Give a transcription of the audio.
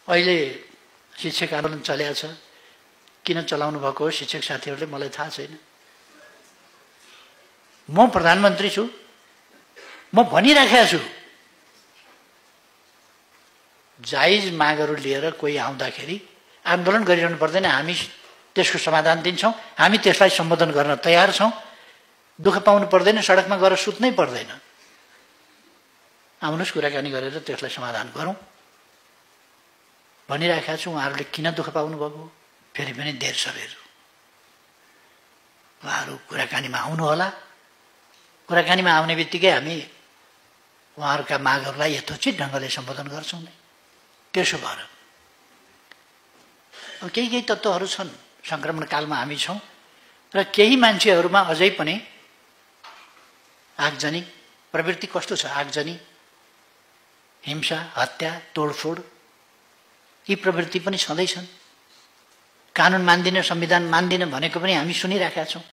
अहिले शिक्षक आन्दोलन चलेको छ, किन चलाउनु भएको हो शिक्षक साथीहरूले मलाई थाहा छैन। म प्रधानमन्त्री छु, म भनिराखेको छु जायज मागहरू लिएर कोही आउँदाखेरि आन्दोलन गरिरहनु पर्दैन, हामी त्यसको समाधान दिन्छौँ, हामी त्यसलाई सम्बोधन गर्न तयार छौँ। दुःख पाउनु पर्दैन, सडकमा गएर सुत्नै पर्दैन, आउनुहोस् कुराकानी गरेर त्यसलाई समाधान गरौँ भनिराखेका छु। उहाँहरूले किन दुःख पाउनुभएको, फेरि पनि देर सबेर उहाँहरू कुराकानीमा आउनुहोला। कुराकानीमा आउने बित्तिकै हामी उहाँहरूका मागहरूलाई यथोचित ढङ्गले सम्बोधन गर्छौँ नै। त्यसो भएर अब केही तत्त्वहरू छन्, सङ्क्रमण कालमा हामी छौँ र केही मान्छेहरूमा अझै पनि आगजनी प्रवृत्ति कस्तो छ, आगजनी, हिंसा, हत्या, तोडफोड, यी प्रवृत्ति पनि छँदैछन्। कानुन मान्दिन, संविधान मान्दिन भनेको पनि हामी सुनिराखेका छौँ।